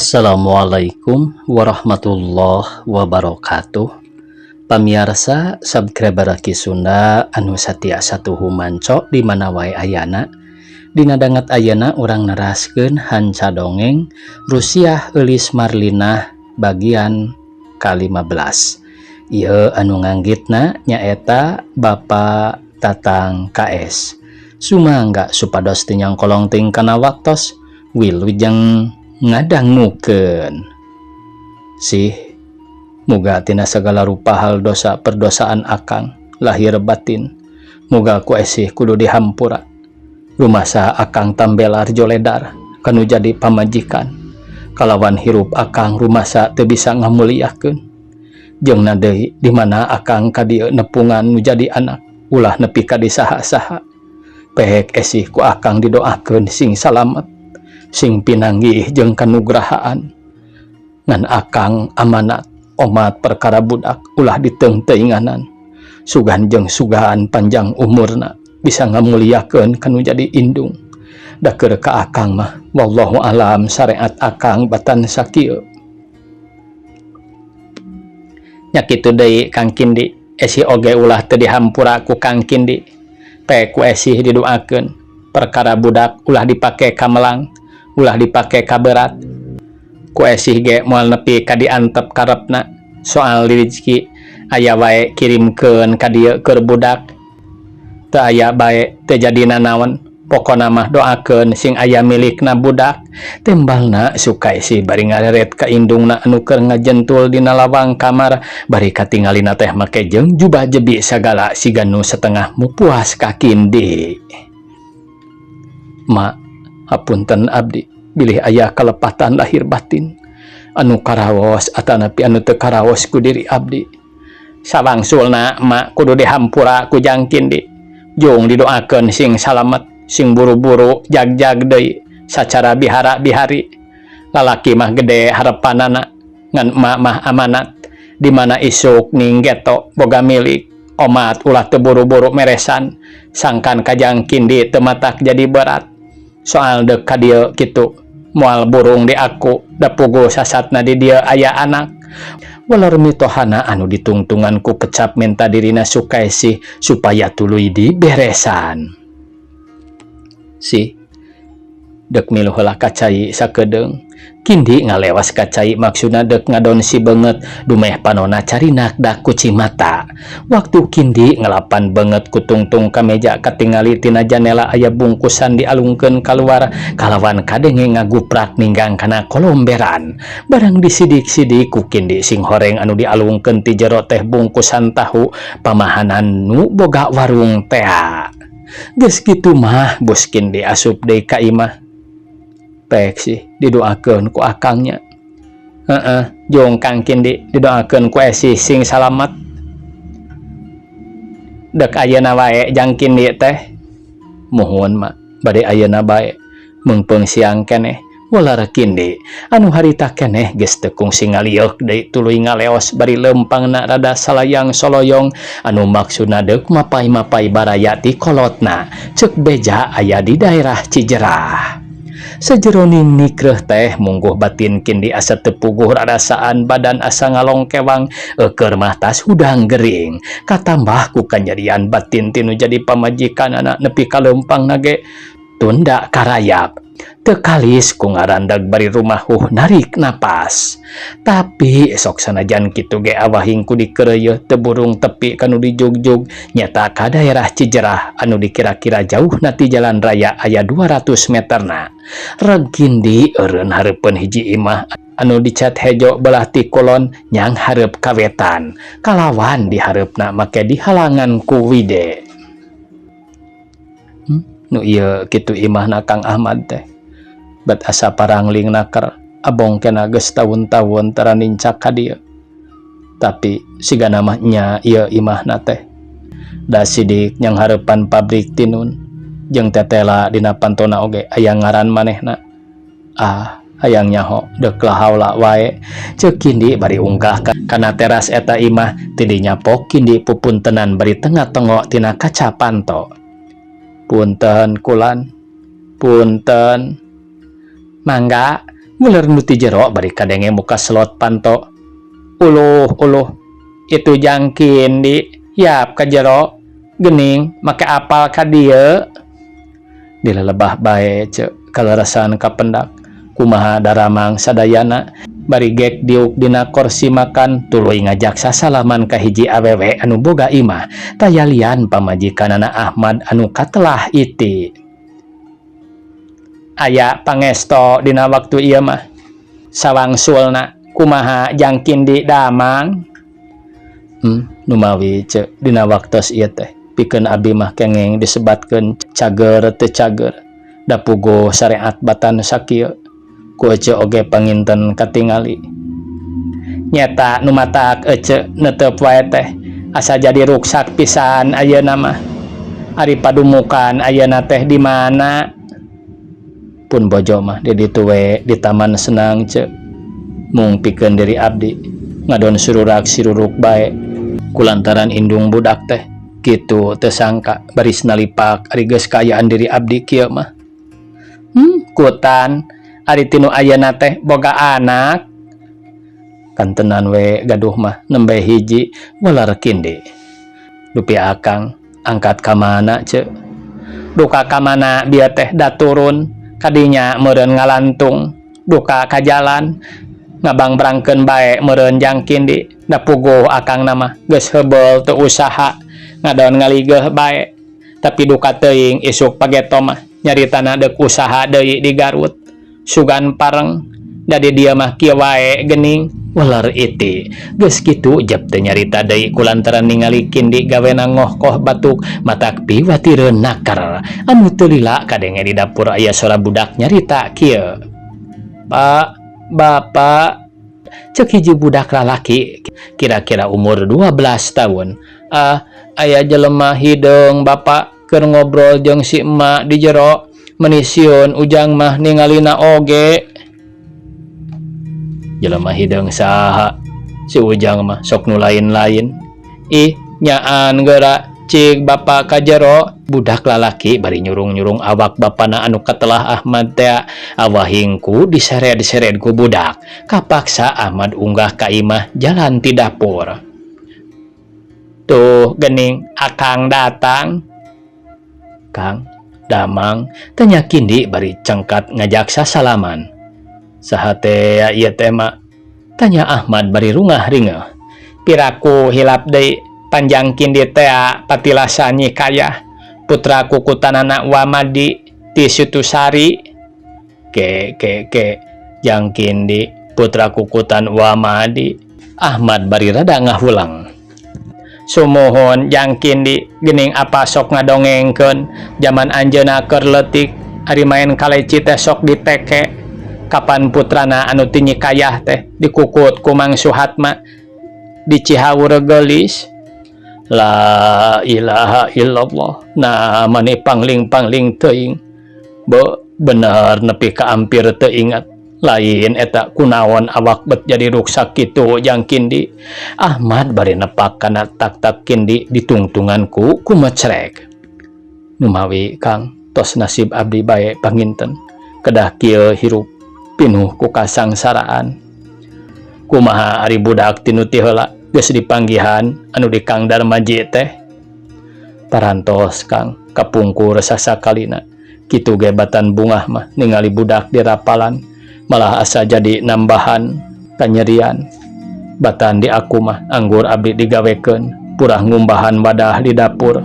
Assalamualaikum warahmatullahi wabarakatuh. Pamiarsa subscriber Ki Sunda anu satia satuhu manco di mana wae ayana. Dina danget ayeuna urang neraskeun hanca dongeng Rusiah Eulis Marlinah bagian ka-15. Ieu anu nganggitna nyaeta Bapak Tatang KS. Sumangga supados teu nyangkolong teuing kana waktos, wilujeng ngadangukeun. Sih, muga tina segala rupa hal dosa perdosaan akang lahir batin, muga ku esih kudu dihampura. Rumasa akang tambelar joledar kanu jadi pamajikan, kalawan hirup akang rumasa teu bisa ngamuliakeun. Jeung na deui, di mana akang ka dieu nepungan nu jadi anak ulah nepi ka di saha-saha. Pek esih ku akang didoakeun sing salamet, sing pinanggih jeung kanugrahaan. Ngan akang amanat, omat perkara budak ulah diteungteuinganan, sugan jeung sugan panjang umurna bisa ngamuliakeun kanu jadi indung. Da keur ka akang mah, wallahu alam, syariat akang batan sakieu. Nya kitu deui, Kang Kindi, esih oge ulah teu dihampura ku Kang Kindi. Pek ku esih didoakeun, perkara budak ulah dipake kamelang, ulah dipake kaberat. Ku esih ge moal nepi ka diantep karepna. Soal rizki aya wae kirimkeun ka dieu keur budak, teu aya bae teu jadi nanaon. Pokona mah doakeun sing aya milikna budak, tembalna Sukaisi bari ngareret ka indungna anu keur ngajentul dina lawang kamar, bari katingalina teh make jeung jubah jebi sagala siga nu setengah mupuas ka Kindi. Ma, hapunten abdi bilih aya kalepatan lahir batin anu karaos atanapi anu teu karaos ku diri abdi. Sawangsulna ma kudu dihampura ku Jang Kindi. Jung didoakeun sing salamet, sing buru-buru jag-jag deui sacara bihara bihari. Lalaki mah gede harepanana, ngan emak mah amanat, di mana isuk ning geto boga milik, omat ulah teu buru-buru meresan sangkan ka Jang Kindi teu matak jadi berat. Soal deuk ka dieu kitu moal burung di aku, da puguh sasatna di dieu aya anak. Walar mitohana anu ditungtungan ku kecap minta dirina Sukaisi supaya tuluy diberesan. Si, dek milu heula ka cai sakedeung. Kindi ngalewas ka cai, maksudna dek ngadon si beungeut dumeh panona carinak dak ku cimata. Waktu Kindi ngelapan beungeut ku tungtung ka meja, katingali tina janela aya bungkusan dialungkeun kaluar kalawan kadenge ngaguprak ninggang kana kolomberan. Barang disidik-sidik ku Kindi sing horeng, anu dialungkeun ti jero teh bungkusan tahu pamahanan nu boga warung tea. Geus kitu mah bos Kindi asup deui ka imah. Pek sih didoakeun ku akangnya. Heeh, jung Kang Kindi didoakeun ku esih sing salamet. Dek ayeuna wae Jang Kindi teh? Muhun, Ma, bade ayeuna bae, meungpeung siang keneh. Walar Kindi anu harita keneh geus teu kungsi ngalieuk deui tuluy ngaleos bari leumpangna rada salayang soloyong, anu maksudna deuk mapay-mapay baraya ti kolotna, ceuk beja aya di daerah Cijerah. Sajeroning nikreuh teh mungguh batin Kindi asa teu puguh rarasaan, badan asa ngalongkewang, eukeur mah tas hudang gering, katambah ku kanyerian batin tinu jadi pamajikanana nepi ka leumpangna ge tunda karayap. Teu kalis ku ngarandag bari rumahuh narik napas. Tapi sok sanajan kitu ge awahing ku dikeureuyeut teu burung tepi kanu dijugjug, nyata ka daerah Cijerah anu dikira-kira jauhna ti jalan raya aya 200 meterna. Reg Kindi eureun hareupeun hiji imah anu dicat hejo belah ti kulon nyang hareup ka wetan, kalawan di hareupna make dihalangan ku wide. Nu ieu kitu imahna Kang Ahmad teh? Bet asa parangling naker, abong kena geus taun-taun tara nincak ka dieu. Tapi sigana mah nya ieu imahna teh. Da sidik nyang hareupan pabrik tinun jeung tetela dina pantona oge aya ngaran manehna. Ah, hayang nyaho deuk lahaula wae, ceuk Kindi bari unggah kana teras eta imah. Tidinya pok Kindi pupuntenan bari tengah-tengok tina kaca panto. Punten kulan, punten. Mangga. Muler nu ti jero bari kadenge muka slot panto. Uluh uluh itu jang Kindi yap ka jero gening make apal ka dieu. Dilelebah bae ce kalerasan kapendak kumaha daramang sadayana bari gek diuk dina korsi makan tuluy ngajak sasalaman ka hiji awewe anu boga imah taya lian pamajikanana Ahmad anu katelah iti. Aya pangesto dina waktu ieu mah. Sawangsulna kumaha jang Kindi damang? Hmm, numawi ce dina waktos ieu teh pikeun abi mah kengeng disebatkeun cager teu cager da puguh sareat batan sakieu ku ece oge panginten katingali. Nyeta nu matak ece neuteup wae teh asa jadi ruksak pisan ayeuna mah. Ari padumukan ayeuna teh di mana? Pun bojo mah di ditu we di taman senang ce. Mung pikeun diri abdi ngadon sururak siruruk bae kulantaran indung budak teh kitu teu sangka baris nalipak ari geus kaayaan diri abdi kieu mah. Hmm, kutan ari tinu ayeuna teh boga anak. Kantenan we gaduh mah nembe hiji walar kindi. Dupi akang angkat ka mana ce? Duka ka mana bieu teh da turun kadinya meureun ngalantung duka ka jalan ngabangbrangkeun bae meureun jang kindi da puguh akangna mah geus heubeul teu usaha ngadon ngaligeuh bae tapi duka teuing isuk pageto mah nyaritana deuk usaha deui di Garut sugan pareng da di dieu mah kieu wae geuning Walar iti. Geus kitu jep teu nyarita deui kulantaran ningali Kindi gawena ngohkoh batuk matak piwatireun naker. Anu teu lila kadenge di dapur aya sora budak nyarita kieu. Pak, Bapak, cek hiji budak lalaki kira-kira umur 12 tahun. Ah, aya jelema hideung Bapak keur ngobrol jeung si emak di jero meni sieun ujang mah ningalina oge. Jelema hideung saha? Si Ujang mah sok nu lain-lain. Ih, nyaan geura cik bapa ka jero. Budak lalaki bari nyurung-nyurung awak bapana anu katelah Ahmad tea. Awah hingku disered-sered ku budak. Kapaksa Ahmad unggah ka imah jalan ti dapur. Tuh gening akang datang. Kang, damang, tanya Kindi bari cengkat ngajak sasalaman. Saha tea ieu teh ma? Tanya Ahmad bari rungah ringeuh. Piraku hilap deui panjang Kindi tea patilasan Nyi Kayah, putra kukutanana Wa Madi ti Situsari. Ke ke ke jang Kindi putra kukutan Wa Madi. Ahmad bari rada ngahulang. Sumuhun jang Kindi gening apa sok ngadongengkeun jaman anjeunna keur leutik ari maen kaleci teh sok diteke kapan putrana anu ti Nyi Kayah teh dikukut ku Mang Suhatma di Cihaur Geulis. La ilaha illallah nah mani pangling-pangling teuing be bener nepi ka ampir teu ingat. Lain eta kunaon awak bet jadi ruksak kitu jang Kindi. Ahmad bari nepak kana tak-tak Kindi ditungtungan ku kumecrek. Numawi Kang tos nasib abdi bae panginten kedah kieu hirup pinuh ku kasangsaraan. Kumaha ari budak ti nu ti heula geus dipanggihan anu di Kang Darmaji teh. Parantos Kang kapungkur sasakalina kitu ge batan bungah mah ningali budak dirapalan. Malah asa jadi nambahan kanyerian. Batan di aku mah anggur abdi digawekeun purah ngumbahan wadah di dapur.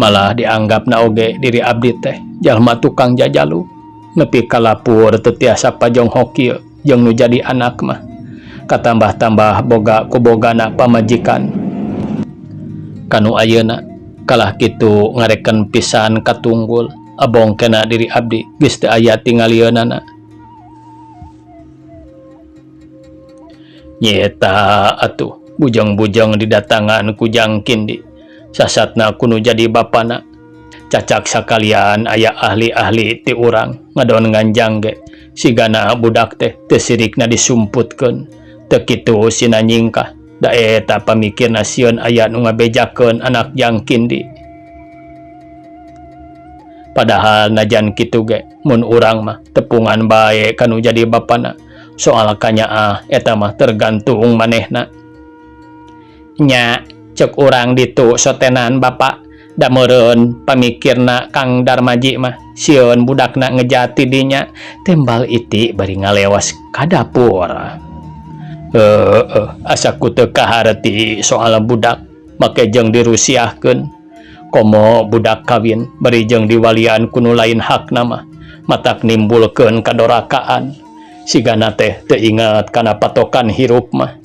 Malah dianggapna oge diri abdi teh jalma tukang jajalu. Nepi ka lapur teu tiasa pajonghok kieu jeung nu jadi anak mah. Katambah-tambah boga kubogana pamajikan. Kanu ayeuna kalah kitu ngareken pisan katunggul abong kena diri abdi geus teu aya tingalieunana. Nyeta atuh bujang-bujang didatangan ku Jang Kindi. Sasatna ku nu jadi bapana. Cacak sakalian aya ahli-ahli ti urang ngadon nganjang ge. Sigana budak teh teu sirikna disumputkeun. Teu kitu sina nyingkah. Da eta pamikirna sieun aya nu ngabejakeun anak Jang Kindi. Padahal najan kitu ge mun urang mah tepungan bae kanu jadi bapana. Soal kanyaah eta mah tergantung manehna. Nya cek urang ditu sotenan Bapak da meureun pamikirna Kang Darmaji mah sieun budakna ngejat ti dinya tembal Iti bari ngalewas ka dapur. Heeh, asa ku teu kaharti soal budak make jeung dirusiahkeun. Komo budak kawin bari jeung diwalian ku nu lain hakna mah matak nimbulkeun kadorakaan. Sigana teh teu inget kana patokan hirup mah.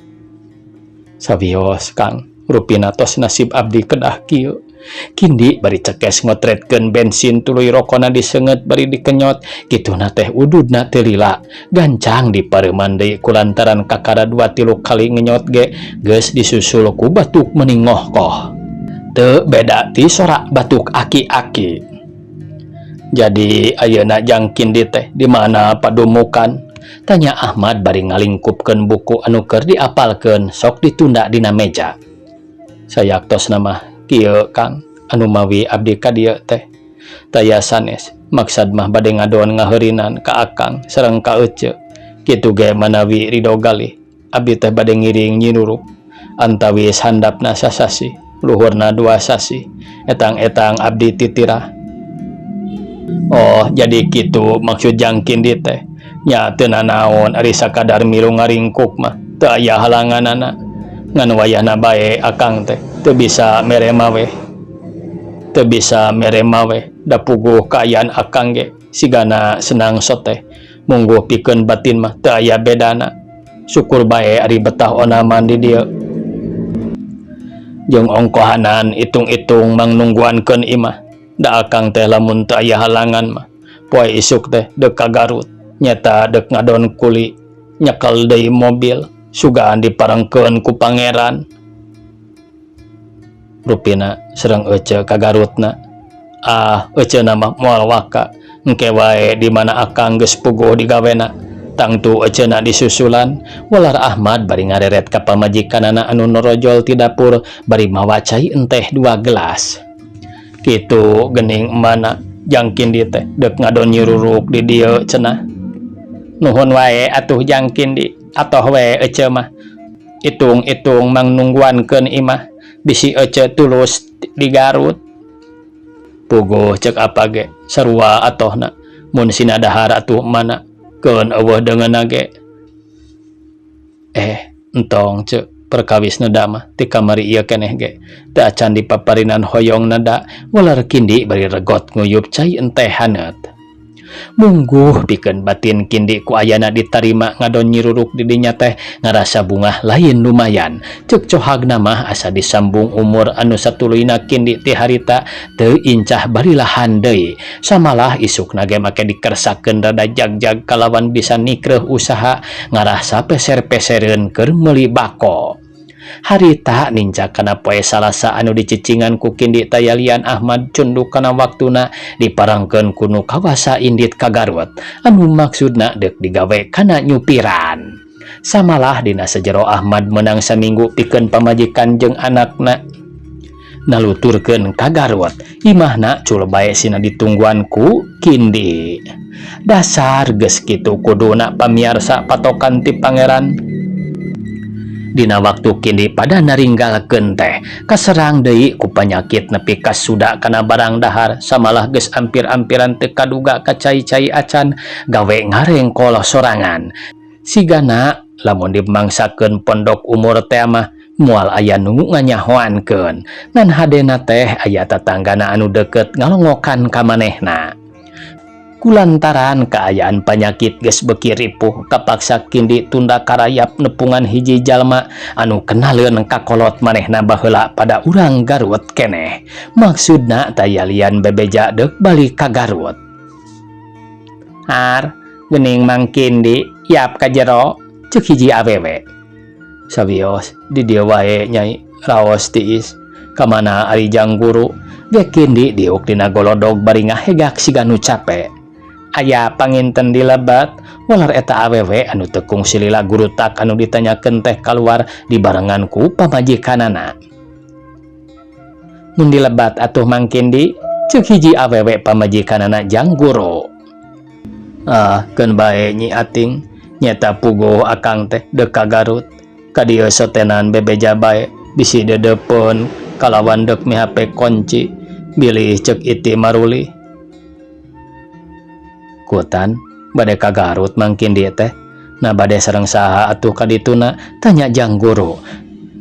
Sawios Kang, rupina tos nasib abdi kedah kieu. Kindi bari cekes ngotretkeun bensin tuluy rokona diseungeut bari dikenyot kituna teh ududna teu lila gancang dipareuman deui kulantaran kakara dua tilu kali ngenyot ge geus disusul ku batuk meuni ngohkoh. Teu beda ti sorak batuk aki-aki. Jadi ayeuna Jang Kindi teh di mana padumukan? Tanya Ahmad bari ngalingkupkeun buku anu keur diapalkeun sok ditunda dina meja. Sayaktosna mah kieu Kang, anu mawi abdi ka dieu teh. Taya sanes, maksad mah bade ngadon ngaheurinan ka Akang sareng ka Ece. Kitu ge manawi ridho galih, abdi teh bade ngiring nyiruruk. Antawis handapna sasasih, luhurna dua sasih, etang-etang abdi titirah. Oh, jadi kitu maksud Jang Kindi teh. Nya teu nanaon ari sakadar milu ngaringkuk mah teu aya halanganana. Ngan wayahna bae Akang teh teu bisa mere maweh. Teu bisa mere maweh da puguh kaayaan Akang ge sigana senang soteh. Mungguh pikeun batin mah teu aya bedana. Syukur bae ari betah onaman di dieu. Jeung ongkohanan itung-itung mangnungguankeun imah. Da Akang teh lamun teu aya halangan mah poe isuk teh deuk ka Garut. Nyata deuk ngadon kuli nyekel deui mobil sugaan diparengkeun ku pangeran. Rupina sareng Ece ka Garutna. Ah, Eceuna mah moal waka. Engke wae di mana Akang geus puguh digawena. Tangtu Eceuna disusulan. Walar Ahmad bari ngareret ka pamajikanana anu norojol ti dapur bari mawa cai enteh dua gelas. Kitu geuning emana Jang Kindi teh deuk ngadon nyiruruk di dieu cenah. Nuhun wae atuh Jang Kindi, atoh we Ece mah. Itung-itung mangnungguankeun imah bisi Ece tulus di Garut. Puguh cek apa ge sarua atohna mun sina dahar atuh mana keun eueuh deungeunna ge. Eh, entong ce perkawis neda mah ti kamari ieu keneh ge teu acan dipaparinan hoyong neda walar Kindi bari regot nguyup cai enteh haneut. Mungguh pikeun batin Kindi ku ayana ditarima ngadon nyiruruk di dinya teh ngarasa bungah lain lumayan. Cek cohagna mah asa disambung umur anu satuluyna Kindi ti harita teu incah barilahan deui. Samalah isukna ge make dikersakeun rada jagjag kalawan bisa nikreuh usaha ngarasa peser-pesereun keur meuli bako. Harita nincak kana poe Salasa anu dicicingan ku Kindi tayalian Ahmad cunduk kana waktuna diparangkeun ku nu kawasa indit ka Garut anu maksudna deuk digawe kana nyupiran. Samalah dina sajero Ahmad meunang saminggu pikeun pamajikan jeung anakna naluturkeun ka Garut. Imahna cul bae sina ditungguan ku Kindi. Dasar geus kitu kuduna pamiarsa patokan ti pangeran. Dina waktu Kindi pada naringgalkeun teh kaserang deui ku panyakit nepi ka suda kana barang dahar samalah geus ampir-ampiran teu kaduga ka cai-cai acan gawe ngarengkol sorangan. Sigana lamun dimangsakeun pondok umur teh mah moal aya nu nganyahoankeun ngan hadena teh aya tatanggana anu deukeut ngalongokan ka manehna. Kulantaran kaayaan panyakit geus beuki ripuh kapaksa Kindi tunda karayap nepungan hiji jalma anu kenaleun ka kolot manehna baheula pada urang Garut keneh. Maksudna tayalian bebeja deuk balik ka Garut. Har, geuning Mang Kindi yap ka jero ceuk hiji awewe. Sawios di dieu wae Nyai raos tiis. Kamana ari jang guru ge Kindi diuk dina golodog bari ngahegak siga nu cape. Aya panginten di lebat walar eta awewe anu teu kungsi lila gurutak anu ditanyakeun teh kaluar dibarengan ku pamajikanana. Mun dilebat atuh Mang Kindi Ceuk hiji awewe pamajikanana Jang Guru. Ah, keun bae Nyi Ating, nyeta puguh akang teh deuk ka Garut. Ka dieu sotenan bebeja bae bisi deudeupeun kalawan deuk mihape konci bilih ceuk Iti marulih. Kutan, bade ka Garut Mang Kindi teh. Nah bade sareng saha atuh ka dituna? Tanya Jang Guru.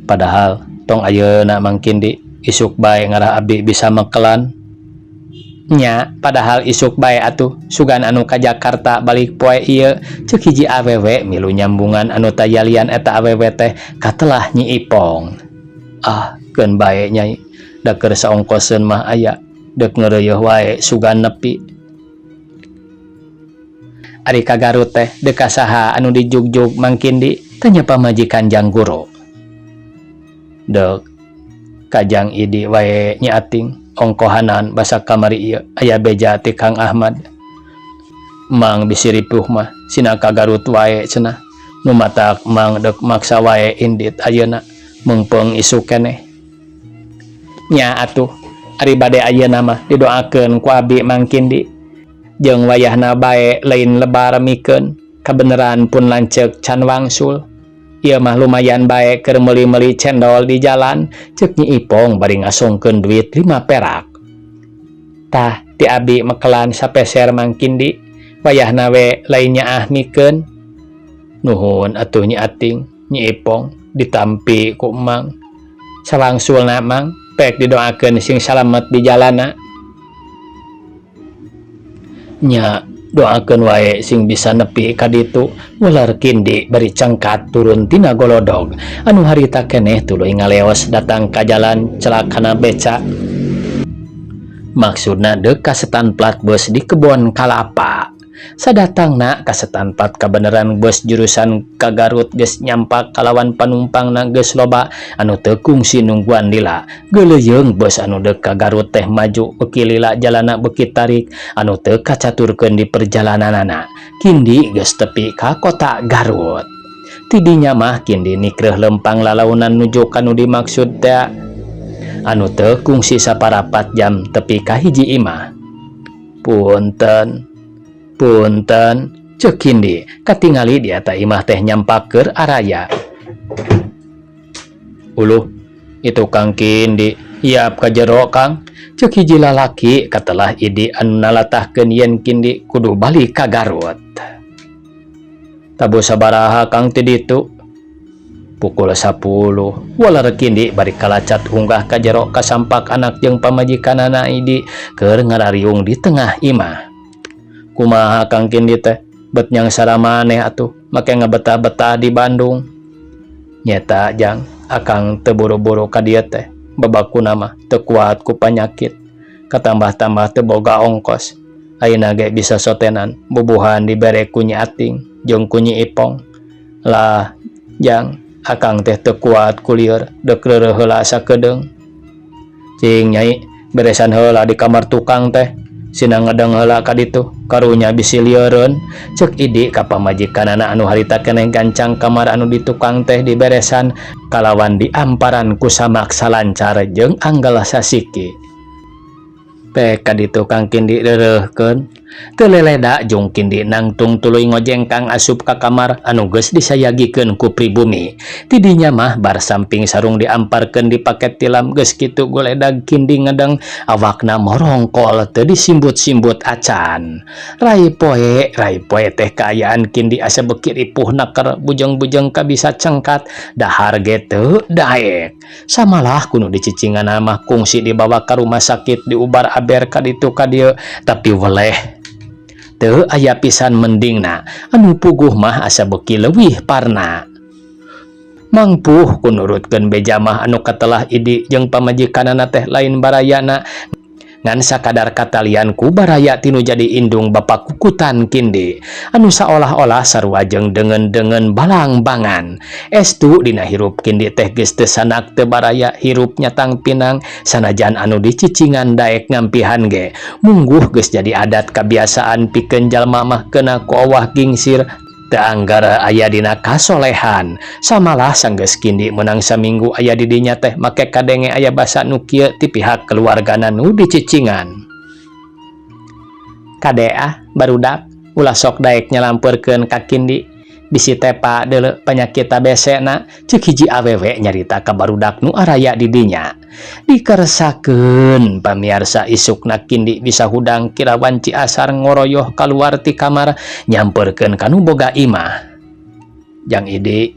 Padahal tong ayeuna Mang Kindi, isuk bae ngarah abdi bisa mekelan. Nya, padahal isuk bae atuh, sugan anu ka Jakarta balik poe ieu, ceuk hiji awewe milu nyambungan anu tayalian eta awewe teh katelah Nyi Ipong. Ah, keun bae Nyai, da keur saongkoseun mah aya, deuk ngeureuyeuh wae sugan nepi. Ari ka Garut teh deuk ka saha anu dijugjug Mang Kindi? Tanya pamajikan Jang Guru. Deuk ka Jang Idi wae Nyi Ating. Ongkohanan basa kamari ieu aya beja ti Kang Ahmad. Mang bisi ripuh mah sina ka Garut wae cenah. Nu matak Mang deuk maksa wae indit ayeuna meungpeung isuk keneh. Nya atuh ari bade ayeuna mah didoakeun ku abi Mang Kindi. Jeung wayahna bae lain lebar mikeun kabeneran pun lanceuk can wangsul. Ieu mah lumayan bae keur meuli-meuli cendol di jalan, ceuk Nyi Ipong bari ngasongkeun duit 5 perak. Tah ti abi mekelan sapeser Mang Kindi, wayahna we lain nyaah mikeun. Nuhun atuh Nyi Ating, Nyi Ipong ditampi ku Mang. Sawangsulna Mang, pek didoakeun sing salamet di jalana. Nya doakeun wae sing bisa nepi ka ditu, ular Kindi bari cengkat turun tina golodog anu harita keneh tuluy ngaleos datang ka jalan celakana beca. Maksudna deuk ka setan plat bus di kebon kalapa. Sadatangna ka setan plat kabeneran bus jurusan ka Garut geus nyampak kalawan panumpangna geus loba anu teu kungsi nungguan lila. Geuleuyeung bus anu deuk ka Garut teh maju beuki lila jalana beuki tarik anu teu kacaturkeun di perjalananana. Kindi geus tepi ka kota Garut. Tidinya mah Kindi nikreuh lempang lalaunan nuju ka nu dimaksud teh anu teu kungsi saparapat jam tepi ka hiji imah. Punten. Punten, ceuk Kindi katingali di eta imah teh nyampak keur araya. Uluh, itu Kang Kindi, hiap ka jero Kang, ceuk hiji lalaki katelah Idi anu nalatahkeun yen Kindi kudu balik ka Garut. Tabuh sabaraha Kang ti ditu? Pukul 10, walar Kindi bari kalacat unggah ka jero kasampak anak jeung pamajikanana Idi keur ngarariung di tengah imah. Kumaha Kang Kindi teh bet nyangsara maneh atuh make ngabetah-betah di Bandung. Nyeta jang akang teu buru-buru ka dieu teh babakuna mah teu kuat ku panyakit katambah-tambah teu boga ongkos. Ayeuna ge bisa sotenan bubuhan dibere ku Nyi Ating jeung ku Nyi Ipong. Lah jang akang teh teu kuat ku lieur deuk reureuh heula sakedeung. Cing Nyai beresan heula di kamar tukang teh. Sina ngedeng heula ka ditu karunya bisi lieureun, ceuk Idi ka pamajikanana anu harita keneh gancang kamar anu di tukang teh diberesan kalawan diamparan ku samak salancar jeung anggel sasiki. Pek ka ditu Kang Kindi reureuhkeun. Teu leleda jung Kindi nangtung tuluy ngojengkang asup ka kamar anu geus disayagikeun ku pribumi. Tidinya mah bar samping sarung diamparkeun dipake tilam geus kitu goledag Kindi ngedeng awakna morongkol teu disimbut-simbut acan. Rai poe, rai poe teh kaayaan Kindi asa beuki ripuh naker bujeng-bujeng kabisa cengkat dahar ge teu daek. Samalah kuno dicicinganna mah kungsi dibawa ka rumah sakit diubar aber ka ditu ka dieu tapi weleh teu aya pisan mendingna anu puguh mah asa beuki leuwih parna. Mangpuh kunurutkeun beja mah anu katelah Idi jeung pamajikanana teh lain barayana ngan sakadar katalian ku baraya tinu jadi indung bapa kukutan Kindi anu saolah-olah sarua jeung deungeun-deungeun balangbangan. Estu dina hirup Kindi teh geus teu sanak teu baraya hirup nyatang pinang sanajan anu dicicingan daek ngampihan ge mungguh geus jadi adat kabiasaan pikeun jalma mah keuna ku owah gingsir teu anggara aya dina kasolehan. Samalah sanggeus Kindi meunang saminggu aya di dinya teh make kadenge aya basa nu kieu ti pihak keluargana nu dicicingan. Kade ah barudak ulah sok daek nyalampeurkeun ka Kindi bisi tepa deuleu panyakit TBC na ceuk hiji awewe nyarita ka barudak nu araya di dinya. Dikersakeun pamiarsa isukna Kindi bisa hudang kira wanci asar ngoroyoh kaluar ti kamar nyamperkeun ka nu boga imah. Jang Idi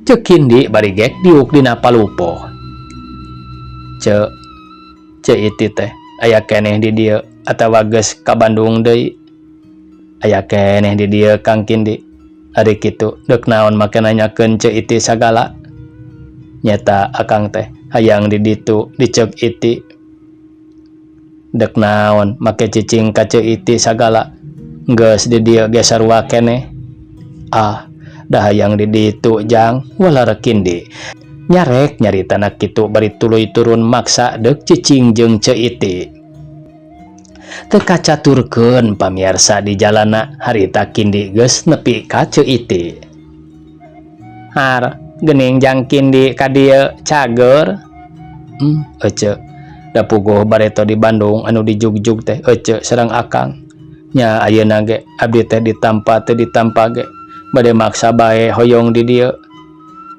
ceuk Kindi bari gek diuk dina palupuh. Ceu Ceu Iti teh aya keneh di dieu atawa geus ka Bandung deui? Aya keneh di dieu Kang Kindi. Ari kitu deuk naon make nanyakeun Ceu Iti sagala? Nyeta akang teh hayang di ditu diceuk Iti. Dek naon make cicing ka Ceu Iti sagala geus di dieu ge sarua keneh. Ah, da hayang di ditu Jang, walar Kindi. Nyarek nyaritana kitu bari tuluy turun maksa deuk cicing jeung Ceu Iti. Teu kacaturkeun pamiarsa di jalana harita Kindi geus nepi ka Ceu Iti. Har, geuning Jang Kindi ka dieu cager. Hmm, ece. Da puguh bareto di Bandung anu dijugjug teh ece sareng akang. Nya ayeuna ge abdi teh ditampa teu ditampa ge bade maksa bae hoyong di dieu.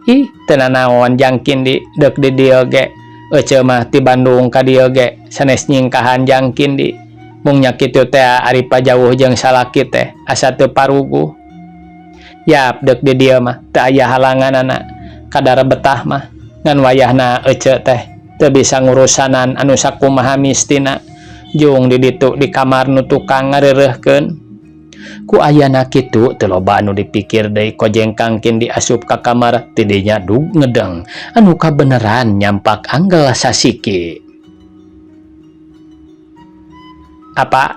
Ih, teu nanaon Jang Kindi deuk di dieu ge. Ece mah ti Bandung ka dieu ge sanes nyingkahan Jang Kindi. Mung nya kitu teh ari pajauh jeung salaki teh asa teu paruguh. Yap deuk di dieu mah teu aya halanganana kadar betah mah ngan wayahna ece teh teu bisa ngurusanan anu sakumaha mistina jung di ditu di kamar nu tukang ngareureuhkeun. Ku ayana kitu teu loba anu dipikir deui kojeng Kang Kindi asup ka kamar ti dinya dug ngedeng anu kabeneran nyampak anggel sasiki. Apa?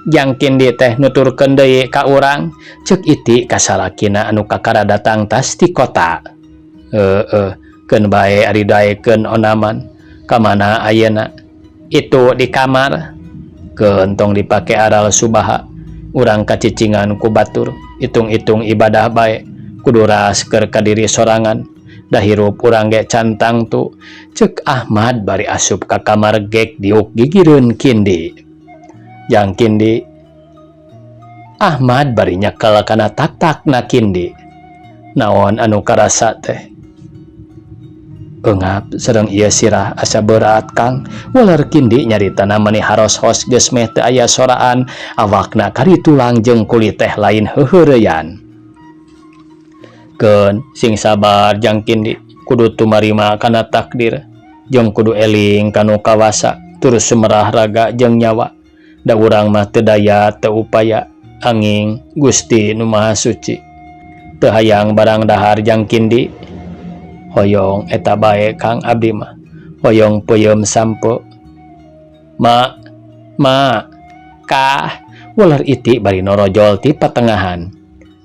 Jang Kindi teh nuturkeun deui ka urang? Ceuk Iti ka salakina anu kakara datang tas ti kota. Heueuh, keun bae ari daekeun onaman. Ka mana ayeuna? Itu di kamar. Keun tong dipake aral subaha. Urang kacicingan ku batur. Itung-itung ibadah bae. Kudu ras keur ka diri sorangan. Da hirup urang ge can tangtu. Ceuk Ahmad bari asup ka kamar gek diuk gigireun Kindi. Jang Kindi. Ahmad bari nyekel kana tak-takna Kindi. Naon anu karasa teh? Eungap sareng ieu sirah asa berat Kang. Waler Kindi nyaritana mani haros-hos geus meh teu aya soraan awakna kari tulang jeung kulit teh lain heuheureyan. Keun sing sabar Jang Kindi kudu tumarima kana takdir jeung kudu eling ka nu kawasa turus sumerah raga jeung nyawa. Da urang mah teu daya teu upaya anging Gusti nu Maha Suci. Teu hayang barang dahar Jang Kindi? Hoyong eta bae Kang abdi mah. Hoyong peuyeum sampe. Ma, ma, kah, waler Iti bari norojol ti patengahan.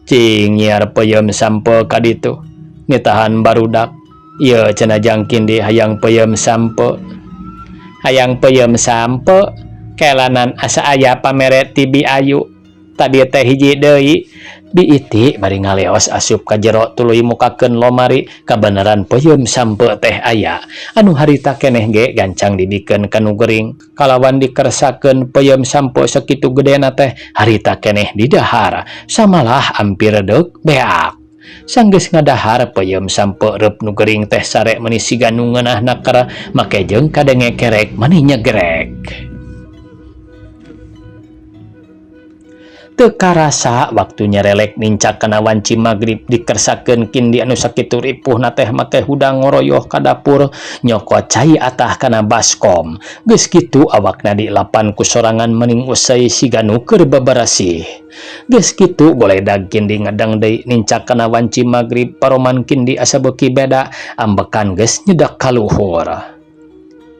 Cing nyiar peuyeum sampe ka ditu. Nitahan barudak. Ieu cenah Jang Kindi hayang peuyeum sampe. Hayang peuyeum sampe? Kelanan asa aya pamere ti Bi Ayu. Tadi teh hiji deui. Bi Iti bari ngaleos asup ka jero tuluy mukakeun lomari kabeneran peuyeum sampe teh aya. Anu harita keneh ge gancang dibikeun ka nu gering. Kalawan dikersakeun peuyeum sampe sakitu gedena teh harita keneh didahar. Samalah ampir deuk beak. Sanggeus ngadahar peuyeum sampe reup nu gering teh sare meni siga nu ngeunah naker make jeung kadenge kerek mani nyegrek. Teu karasa waktu nyerelek nincak kana wanci magrib dikersakeun Kindi anu sakitu ripuhna teh make hudang ngoroyoh ka dapur nyokot cai atah kana baskom. Geus kitu awakna dilapan ku sorangan mending usai siga nu keur babarasih. Geus kitu goledag Kindi ngedeng deui nincak kana wanci magrib paroman Kindi asa beuki beda ambekan geus nyedak ka luhur.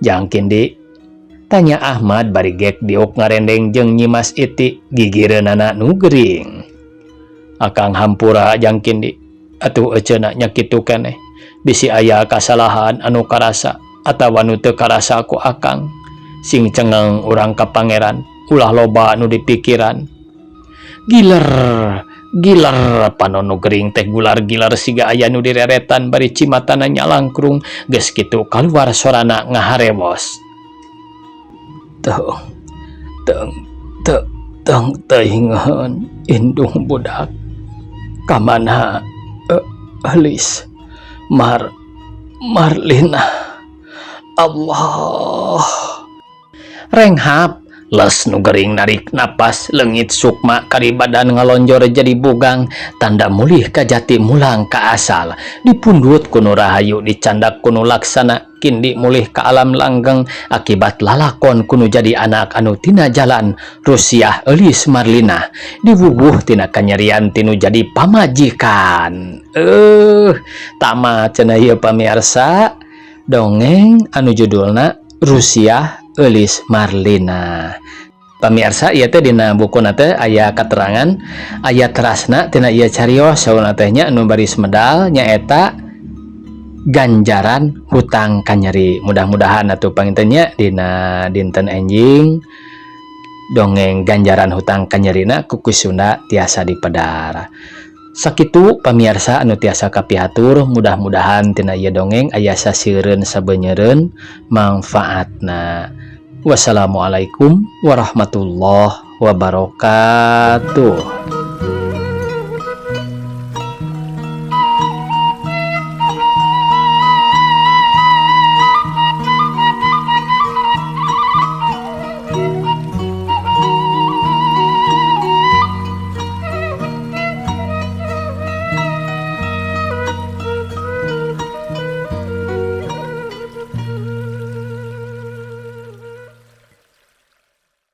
Jang Kindi? Tanya Ahmad bari gek diuk ngarendeng jeung Nyimas Iti gigireunana nu gering. Akang hampura Jang Kindi atuh eceuna nya kitu keneh bisi aya kasalahan anu karasa atawa nu teu karasa ku akang. Sing cengeng urang ka pangeran ulah loba nu dipikiran. Giler giler panon nu gering teh gular giler siga aya nu direretan bari cimatana nyalangkrung geus kitu kaluar sorana ngaharewos. Teung, teung Teu tong teuingeun indung budak kamana Eulis Marlina. Allah, renghap les nu gering narik napas, leungit sukma kari badan ngalonjor jadi bugang, tanda mulih ka jati, mulang ka asal. Dipundut ku nu rahayu, dicandak ku nu laksana, kindi mulih ka alam langgeng akibat lalakon ku nu jadi anak anu tina jalan. Rusiah Eulis Marlina diwuwuh tina kanyerian ti nu jadi pamajikan. Tamat cenah ieu, pamirsa, dongeng anu judulna Rusiah Eulis Marlina. Pamirsa, ieu teh dina bukuna teh aya keterangan, aya terasna tina ieu carios. Saurna teh nya anu baris medal nyaeta ganjaran hutang kanyeri. Mudah-mudahan atuh panginten nya dina dinten enjing dongeng ganjaran hutang kanyerina ku Sunda tiasa dipedar. Sakitu, pamirsa, anu tiasa kapihatur. Mudah-mudahan tina ieu dongeng aya sasieureun sabenyeureun manfaatna. Wassalamualaikum warahmatullahi wabarakatuh.